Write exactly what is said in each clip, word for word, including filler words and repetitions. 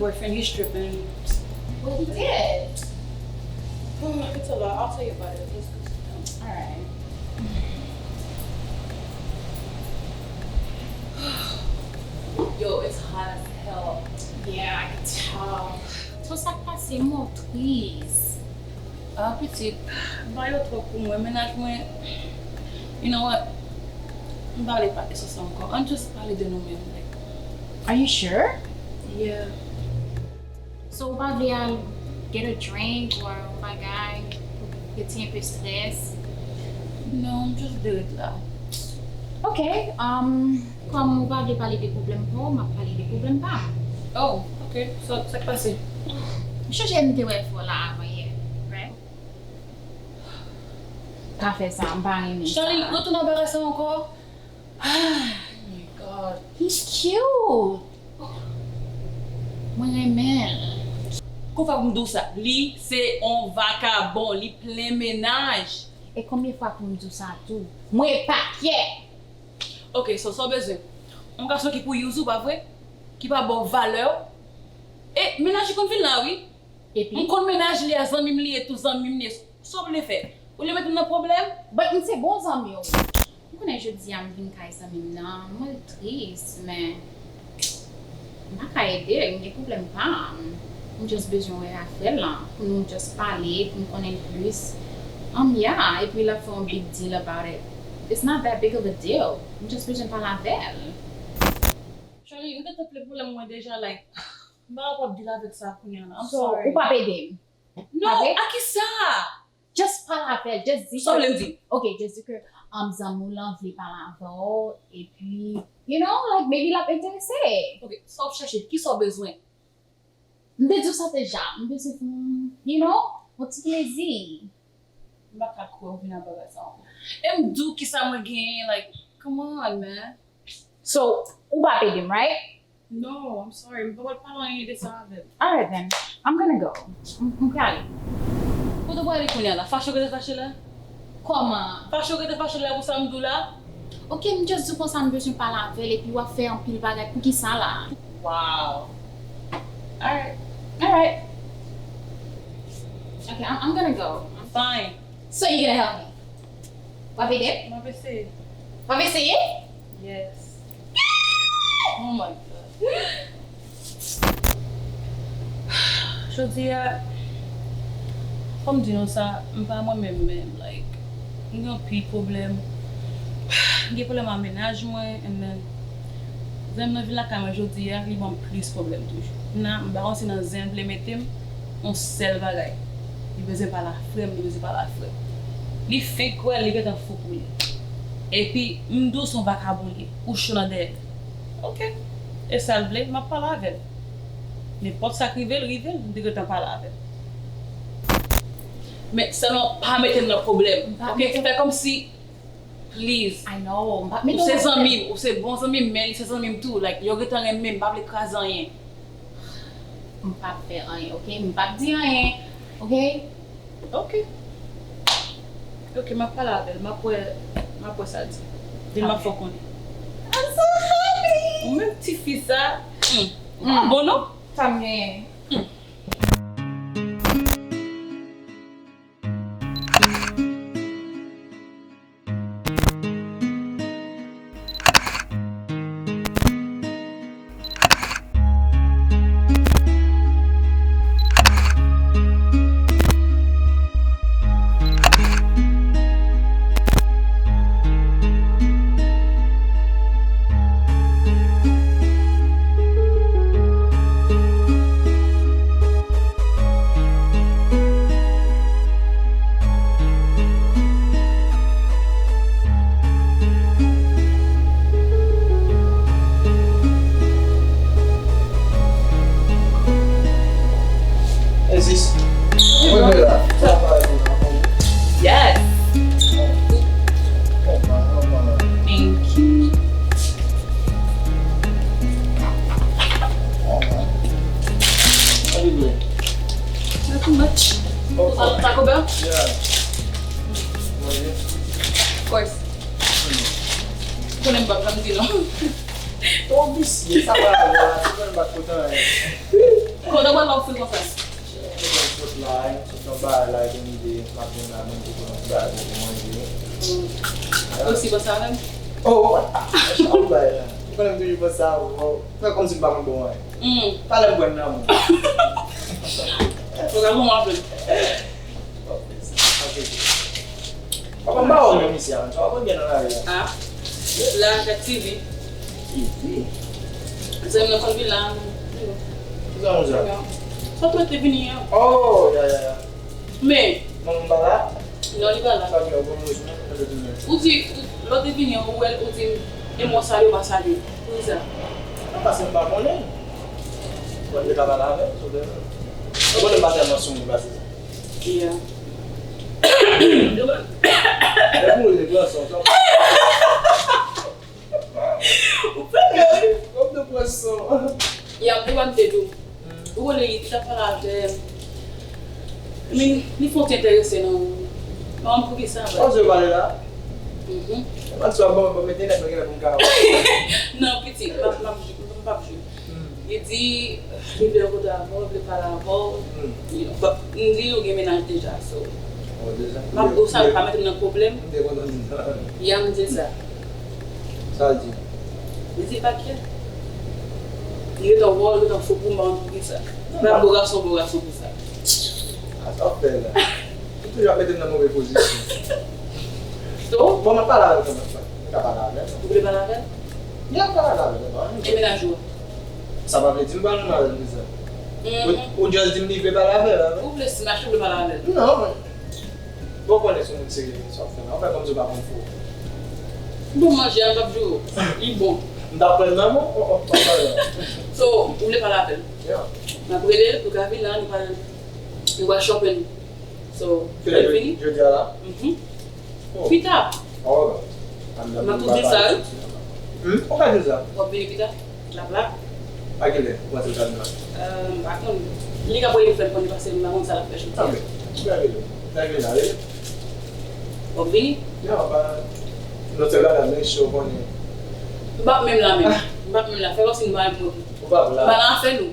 Boyfriend, he's tripping. What he did? It's a lot. I'll tell you about it. Let's go sit down. All right. Yo, it's hot as hell. Yeah, I can tell. So sa k pase, m tris. Ah, pitit, ba yo twòp pou mwen. Mennaj mwen, you know what? M pa vle pale sou sa ankò. Ann just pale de nou menm, like. Are you sure? Yeah. So, ou pa vle al get a drink or yon bagay pou retire enpe strès? Non, m just deal with la. Ok, um, kòm ou pa vle pale de pwoblèm pa w, m ap pale de pwoblèm pa m. Oh, ok. So, sa k pase? M chonje m te wè frè w la avan yè, right? Pa fè sa, m pa renmen sa. Charlie, retounen anba sa ankò? Ah, my God. He's cute. Mwen renmen l. Konsa pou m di w sa, li se on vakabon, li plen mennaj. E konbyen fwa pou m di w sa tou? Mwen pakè. Ok, so sa w bezwen? On gason ki pou use ou, pa vre? Ki pa ba w valè w? E mennaj li konn vin la, wi. Epi? M konn mennaj li a, zanmi m li ye tou, zanmi m li ye. Sa w vle fè? Ou vle mete m nan pwoblèm? But m se bon zanmi w. M konnen jodi a m vin kay zanmi m nan, mwen tris, men m pa ka ede l, m gen pwoblèm pa m. M just bezwen wè afè l lan, pou nou just pale, pou m konnen l plis. Um, yeah, epi l ap fè yon big deal about it. It's not that big of a deal. M just bezwen pale avè l. Charlie, ou gentan plen pwoblèm mwen deja, like, m pa kapab deal avèk sa kounye a la. I'm sorry. So, ou p ap ede m? Non, a kisa? Just pale avè l, just di. Sa w vle m di? Ok, just di ke, um, zanmi w lan vle pale avè w, epi, you know, like, maybe l ap enterese. Ok, sa w ap chèche? Kisa w bezwen? M te di w sa deja, m bezwen fè yon, you know, yon ti plezi. M pa ka kwè w vin ap bagay sa ankò. E m di w kisa mwen genyen, like, come on, man. So, ou p ap ede m, right? No, I'm sorry. M pa pral pale anyen de sa avè l. Alright then. I'm gonna go. M, m prale. Kote w prale kounye a la? Fache w rete fache la? Kòman? Fache w rete fache la pou sa m di w la? Ok, m just di w konsa m bezwen pale avè l epi w ap fè anpil bagay. Poukisa la? Wow. Alright. Alright. Ok, I'm, I'm gonna go. Fine. So you gonna help me? W ap ede m? M ap eseye. W ap eseye? Yes. Oh my God. Jodi a, fò m di nou sa, m pa mwen menm menm, like, m gen anpil pwoblèm. M gen pwoblèm ak mennaj mwen, and then, zanmi m nan vin lakay mwen jodi a, li ban m plis pwoblèm toujou. Nan, m pa konn si nan zen l vle mete m, yon sèl bagay. Li bezwen pale a frè m, li bezwen pale a frè m. Li fenk kwè li gentan fou pou li. Epi, m di w se yon vakabon li ye, ou cho nan dèyè l. Ok. E sa l vle, m ap pale avè l. Nenpòt sa k rive l, rive l, m te gentan pale avè l. Men sèlman pa mete m nan pwoblèm. Ok? Fè kòmsi Please. I know. M p ap mete w nan pwoblèm. Ou se zanmi m, ou se bon zanmi m, men li se zanmi m tou. Like, yo gentan renmen m, m pa vle kraze anyen. M p ap fè anyen, ok? M p ap di anyen, ok? Ok. Ok, m ap pale avè l. M ap wè, m ap wè sa l di. Epi m ap fè w konnen. I'm so happy! Ou menm tifi sa. Hmm. Ou pa bon, non? Sa m genyen. Hmm. Yes. Thank you. How you doing? Nothing much. Oh, oh. Taco Bell? Yeah. What is? Of course. Mm. Konnen m p ap janm di non. Yon visye, sa pa la, se pa kontan anyen. Kote w pral ba w fri konsa? Mwen sot la, mwen sot nan bagay la, gen ide, maten la, mwen te pran yon ti bagay pou mwen manje. Ou si panse avè m? Oh, ah, ah, bagay la. Ou konnen m toujou panse avè w. Fè kòmsi m pa konn bon anyen. Hmm. Talè m pran nan mwen. Fò ka bon apèl. Papa m pa wè w menm isi a, menm sa w ap byen nan lari a. Ah, la, ak T V. T V? Zanmi nan konn vin la. Ki zanmi sa? Sa w te vini an. Oh, ya, ya, ya. Men. Manman m pa la? Non, li pa la. Sa gen yon bon moun, mwen te vini. Ou di, ou, lè w te vini an, ou wè l, ou di m, e mwen salye, w pa salye. Poukisa? Non, paske m pa konnen. Mwen te ka pale avè l, sou de. Ou konnen m pa tèlman sou moun pase sa. Yeah. Epi ou te pran son, son. Ou fè byen, wi. Ou te pran son. Y ap devan te dou. Ou konnen li t ap pale avè m. Men, li fon ti enterese nan ou. Manman m, poukisa? Ou di yo pale la? Mhm. Mwen di sa, bon, bon, mete nèg mwen genlè pou m ka wè. Non, pitit, m ap, m ap jwe, m p ap jwe. Hmm. Li di, li vle rankontre avè w, li vle pale avè w. Hmm. Bon, m di ou gen mennaj deja, so. Oh, deja? M ap, ou sa, pa mete m nan pwoblèm. M te kontan di sa. Ya, m di sa. Sa l di? Li di pa kè. Li gentan wè w, li gentan fou pou m, m pa konn poukisa. Nan, m ap bo gason, bo gason pou sa. A sa w fè la. Ou toujou ap mete m nan move pozisyon. So? Bon, m ap pale avè l kanmenm, frè. M ka pale avè l. Ou vle pale avè l? Ya, m ka pale avè l, non. E mennaj ou? Sa pa vle di m pral renmen avè l konsa. Mhm. Ou, ou just di m li vle pale avè l, avè l. Ou vle si mache, ou vle pale avè l? Non, mwen. Bon, ou konnen se moun serye sa w ap fè la. Ou fè kòmsi ou pa konn fou. Bon, manje a, m p ap jwe. Li bon. M t ap pran nan men w, oh, oh, pa pale. So, ou vle pale avè l? Yeah. M ap rele l pou l ka vin la, nou pral, nou pral shopping. So, lè l vini. Jodi a la? Mhm. Oh. Pita. Oh, m ap tou di l sa, wi. Hmm? Ou ka di l sa? W ap vini pita? L ap la? A kilè ou panse l ta vin la? Euh, m pa konn. Li ka voye m fè l konnen paske m pa konn sa l ap fè jodi a. Ok. Lè vini. Lè vini la, wi. W ap vini? Non, pa. Non, se la, la, men cho konnen. M p ap menm la menm. M p ap menm la. Fè kòmsi nou pa menm moun. Ou p ap la. M pa nan afè nou.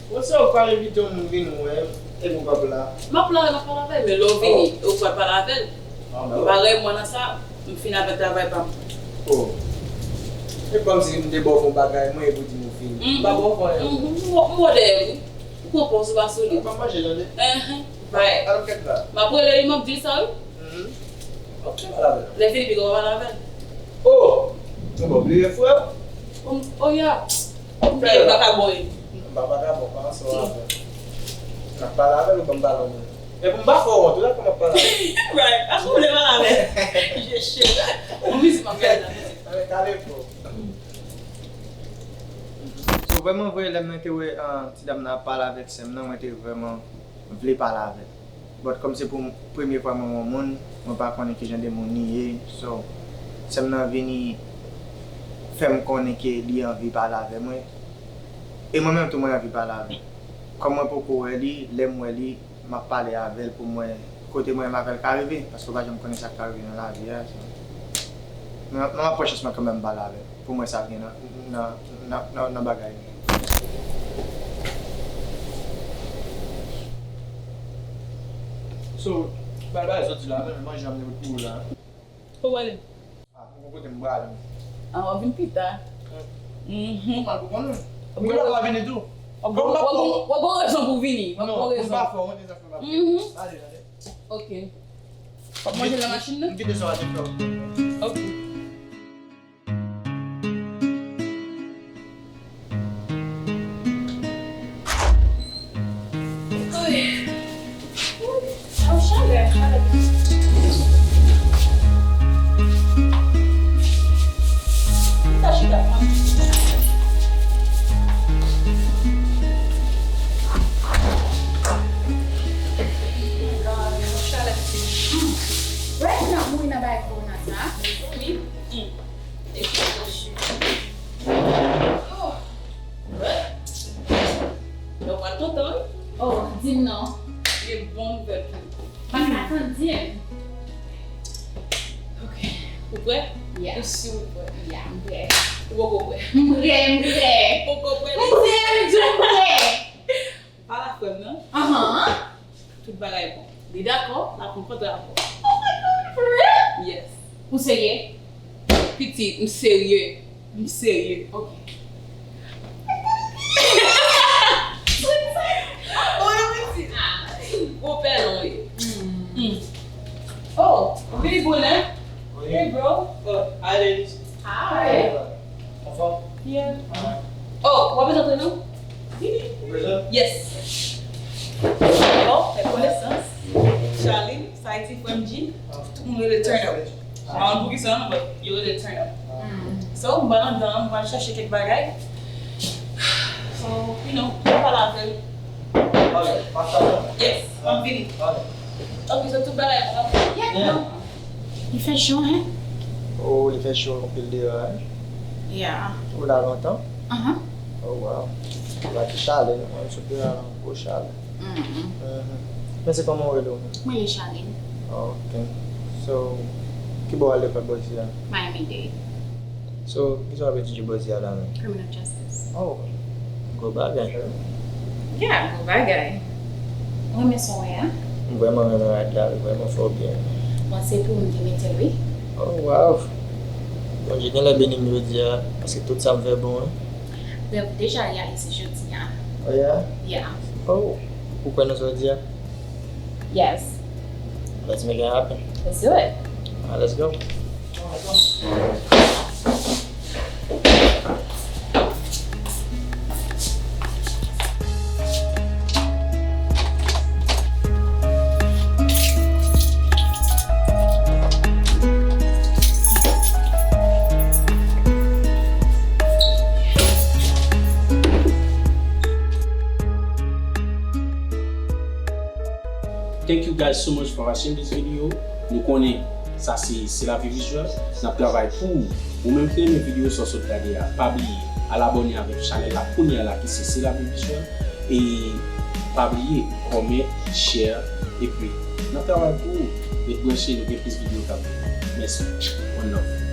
Bon, se ou k pral envite yon moun vin wè m, epi ou p ap la. M ap la, m ap pale avè l, men lè w vini, ou pral pale avè l. M pa renmen nan sa, m fin avèk travay pa m. Oh. E kòmsi m te ba w fè yon bagay, mwen, epi w di m ou fini. M pa ba w fè anyen. M wè w dèyè m, wi. Ou pran pòz ou pa solid. Ou pa manje, tande? Enhen. Bay. Al kèt la. M ap rele li, m ap di l sa, wi. Mhm. Ok, pale avè l. Lè fini, piga w pale avè l. Oh! Ou pa bliye frè w? Oh, oh, ya. M bliye vagabon yo. M pa vagabon, pa ansanm avè l. N ap pale avè l ou ban m balon mwen. Epi m pa fè w wont, ou dakò m ap pale avè l. Right, paske w vle pale avè l. Je cheri. Bon, mizik m ap gade la, mizik. Anben, kale fò. So, vrèman vre, lè mwen te wè, ah, ti dam nan ap pale avèk sè m nan, mwen te vrèman vle pale avè l. But kòm se pou m, premye fwa mwen wè yon moun, mwen pa konnen kijan de moun li ye. So, sè m nan vini fè m konnen ke li anvi pale avè mwen. E mwen menm tou, mwen anvi pale avè l. Kòm mwen poko wè li, lè m wè li, m ap pale avè l pou m wè kote mwen menm avè l ka rive, paske w pa janm konnen sa k ka rive nan lavi a, so. Men, men m ap pran chans mwen kanmenm pale avè l, pou m wè sa k gen nan, nan, nan, nan, nan bagay li. So, bay, bay, soti la, men manje a m te pot pou ou la. Ou prale? Ah, m gon kote m prale. Ah, w ap vin pita? Mhm. Ou mal pou konnen. Ou gen dwa vini tou. W ap gon, w ap gon, w ap gon rezon pou w vini. W ap gon rezon. Non, m pa fè w honte sa fè m ap vini. Mhm. Ale, ale. Ok. W ap manje nan machin nan? M kite sa w a te fè w. Ok. Ay. Ay, chalè, chalè. Mwen ta chita, mwen. Ay, chalè. Right now, mouri nan bagay korona sa. Wi. Hmm. Epi, oh. Lè w pral kontan, wi. Oh, di m non. Gen bon nouvèl pou ou. M pa ka tann, di m. Ok. Ou prè? Yeah. Ou si ou prè? Yeah, m prè. Ou poko prè? M prè, m prè. Ou poko prè? M prè, m di m prè. Pa la frè m nan. Ahan. Tout bagay bon. Li dakò, l ap pran kontra avè w. Oh my God, for real? Yes. Ou serye? Pitit, m serye. M serye. Ok. Ou yon pitit. Gwo pèlen w ye. Mm. Oh, ou vini bonè? Hey, bro. Oh, hi, ladies. Hi. Anfòm? Yeah. Alright. Oh, w ap bezwen antre non? Vini. Ou bezwen? Yes. Bon, fè konesans. Charlene, sa e ti frè m G. Tout moun rele Turn Up. M pa konn poukisa non, but yo rele Turn Up. So, m pral anndan an, m pral chache kèk bagay. So, you know, m pral pale avè l. Ok, pa sa. Yes, m ap vini. Ok. Ok, so tout bagay bon? Yeah. Li fè cho, hein? Oh, li fè cho anpil deyò, hein? Yeah. Ou la lontan? Ahan. Oh, wow. Ou pa di chalè, non? Mwen, m sot deyò la, gwo chalè. Mhm. Mhm. Men se kòman w rele w menm? Mwen rele Charlene. Ok. So, ki bò w al lekòl Bòzi a? Miami Dade. So, kisa w ap etidye Bòzi a la menm? Criminal justice. Oh, gwo bagay. Yeah, gwo bagay. Ou renmen sa w wè a? M vrèman renmen rad la, li vrèman fè w byen. Bon, se pou m te mete l, wi. Oh, wow. Bondye genlè beni m jodi a, paske tout sa m fè bon, wi. Brèf, deja reyalize jodi a. Oh, yeah? Yeah. Oh, ou kwè nan sa w di a? Yes. Let's make it happen. Let's do it. Alright, let's go. Thank you guys so much for watching this video. Nou konnen sa se Se Lavi Vizuèl. N ap travay pou ou. Ou menm ki renmen videyo sa w sot gade a, pa bliye al abòne avèk chanèl la kounye a la ki se Se Lavi Vizuèl. E pa bliye kòmante, share, epi n ap travay pou ou. Ret branche, nou gen plis videyo k ap vini. Mèsi. One love.